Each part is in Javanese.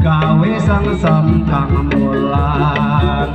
Gawe sangsam kang mulan.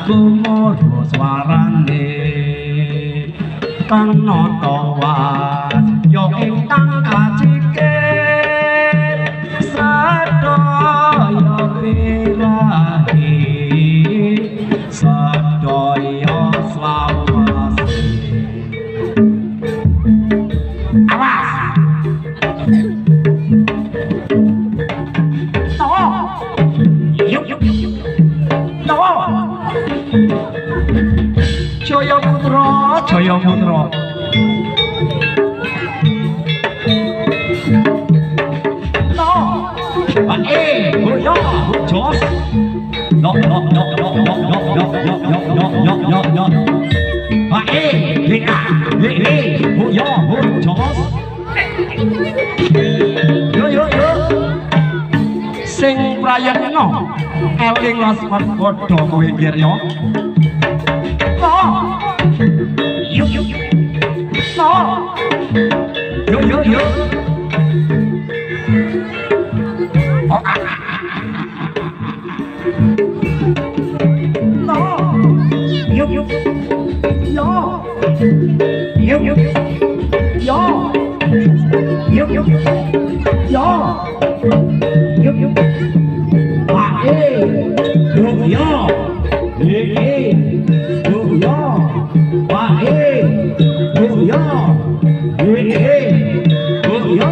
Gumuruh swarane kang nata was yo ingkang kacike sadaya birahi sadaya slawase. Awas to yuk yuk to Jaya Putra, Jaya Putra. No. Bu yo, bu jos. No no no no no no no no no no no no no. Pak E, B A, B E, bu yo, bu jos. Yo yo yo. Sing prayekna eling lasmat padha kowe kirya. Yo yo no yo yo yo oh, ah, ah, ah. No yo yo yo yo yo yo yo yo yo yo yo ah eh yo yo eh yo yo Pak E, Bu yo, E E, Bu yo,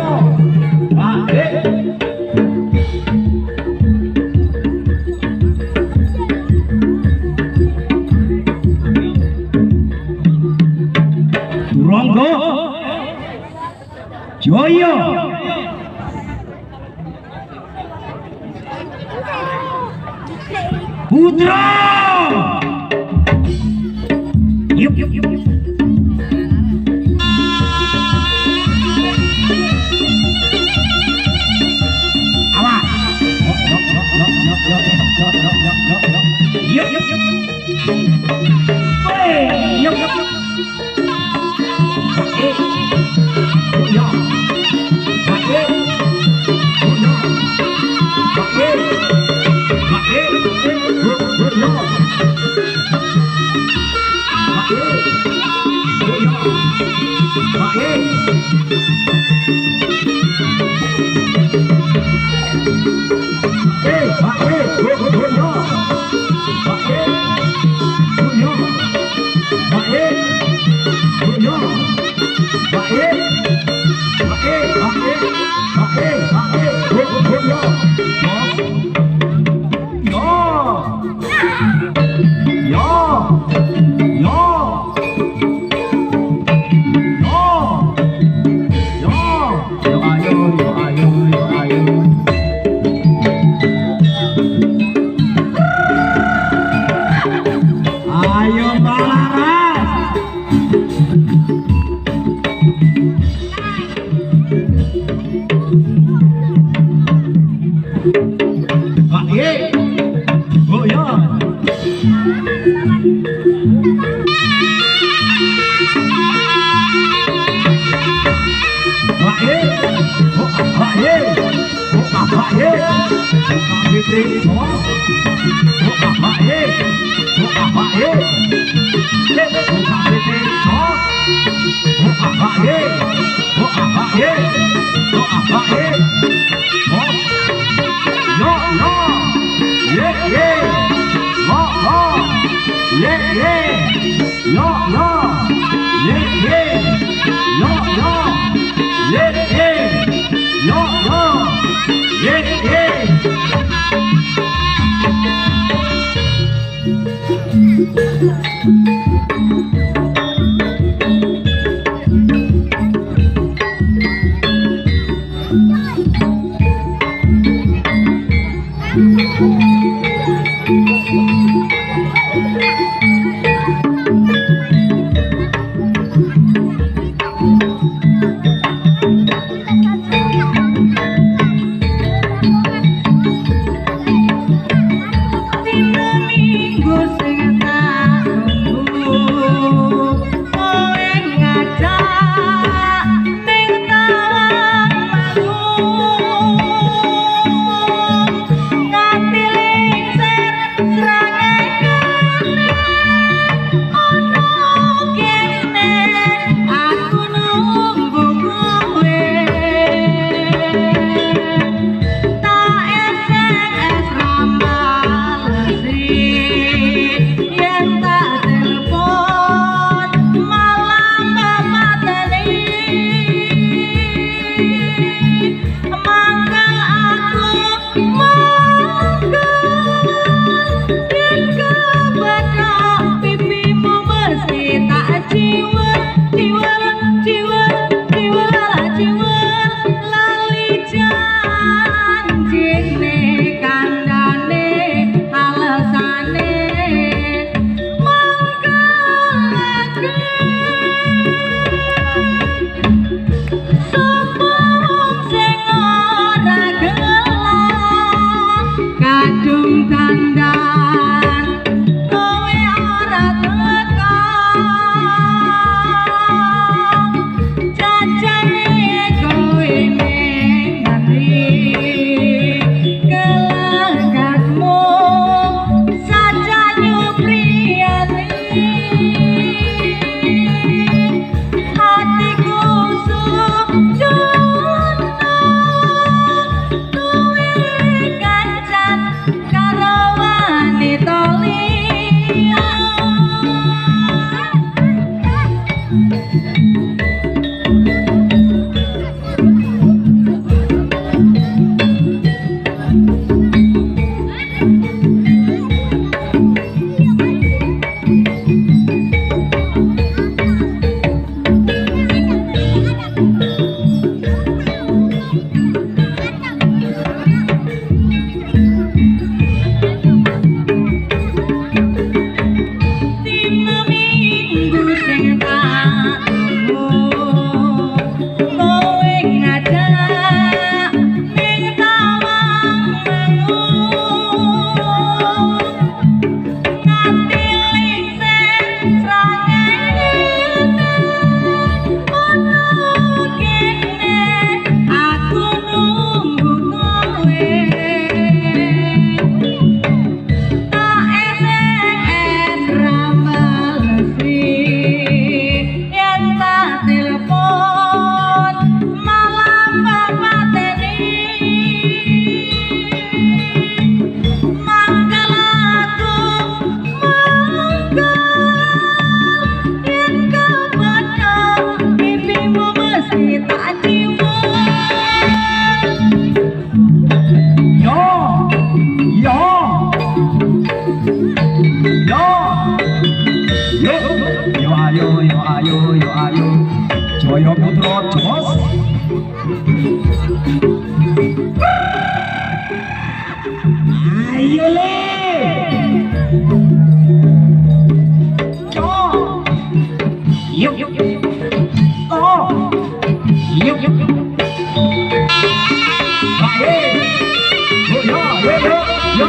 Pak E. Turonggo Joyo Putra. Yuk yuk yuk. Awas. Yuk yuk yuk. Yuk yuk yuk. Yo.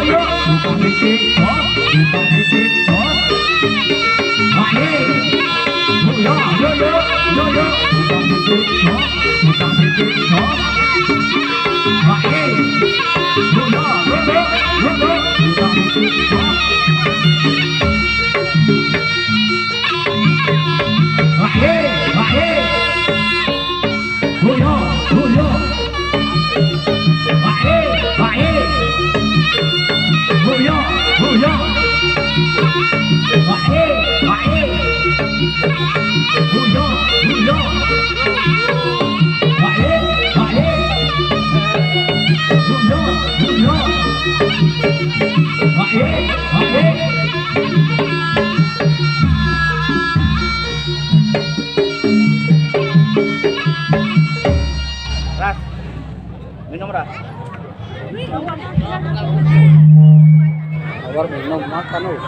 yo titik titik yo yo yo yo yo titik titik yo yo yo yo titik. Ras, minum ras. Awar minum makan oh.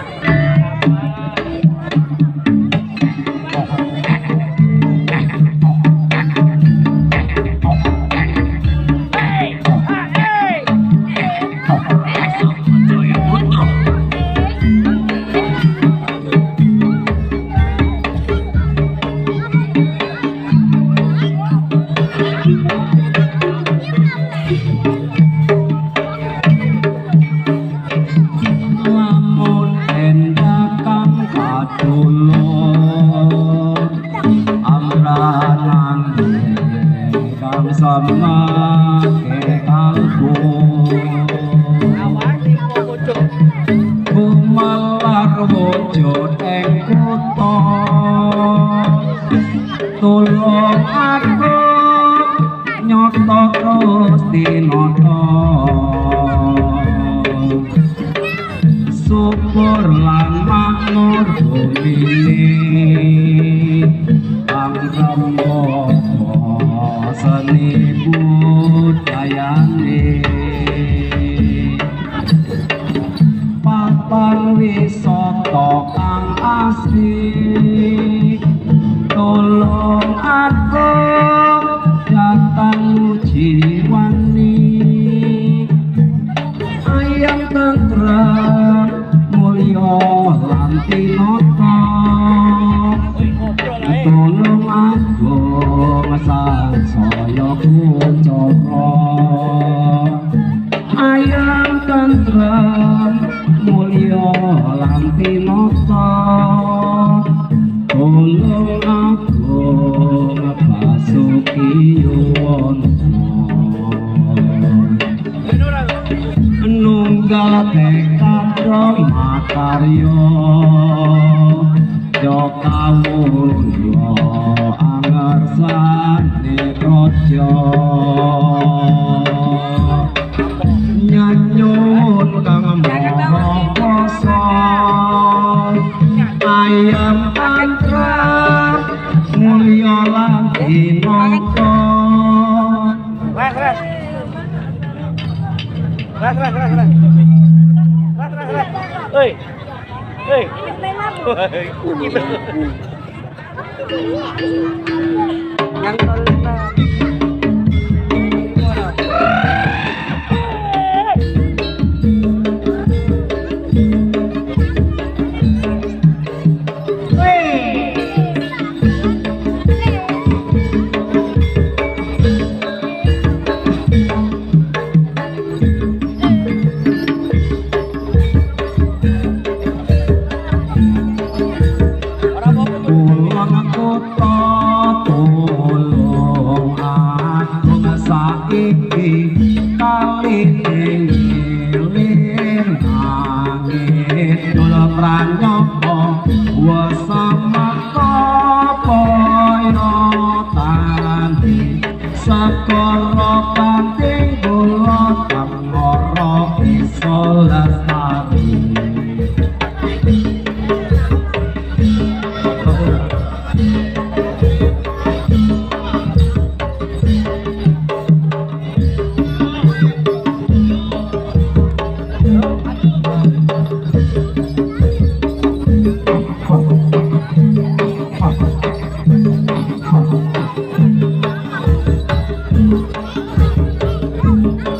Tulung aku nyoto terus tinata syukur lan makmur bumine kang rembuga seni budayane papan wisata kang asri. Tolong aku datang jiwani ayam tentrem mulya lan tinata. Tolong aku sansaya kuncara ayam tentrem mulya lan tinata. Tolong aku Basuki Yuwono nunggal tekad makarya ya kawula angersane praja nyanyun kang maha kuasa ayam tentrem mulya lan tinata. Ras ras ras ras ras ras ras ras ras. Oi oi. Nyantol.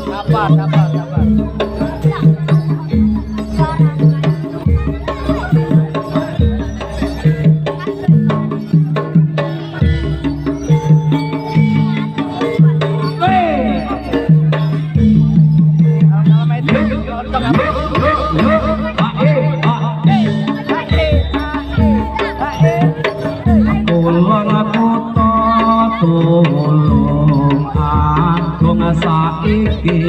Sabar, sabar, sabar. iki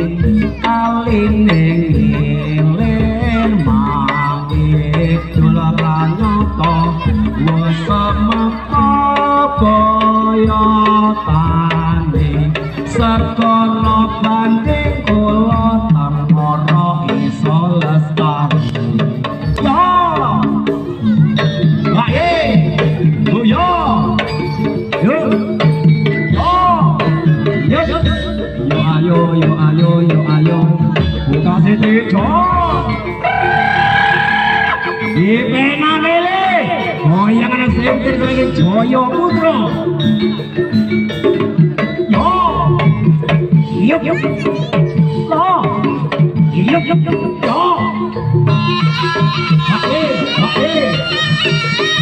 aline ngilir mangidul pranyata wis semeta kaya tani segara banding kula tangara iso lestari. Yo Wae yo yo yo yo yo ayo yo ayo yo ayo buka siti jo di penanele goyang anak sentir lagi Joyo Putro yo yo yo lo yo yo yo hae hae.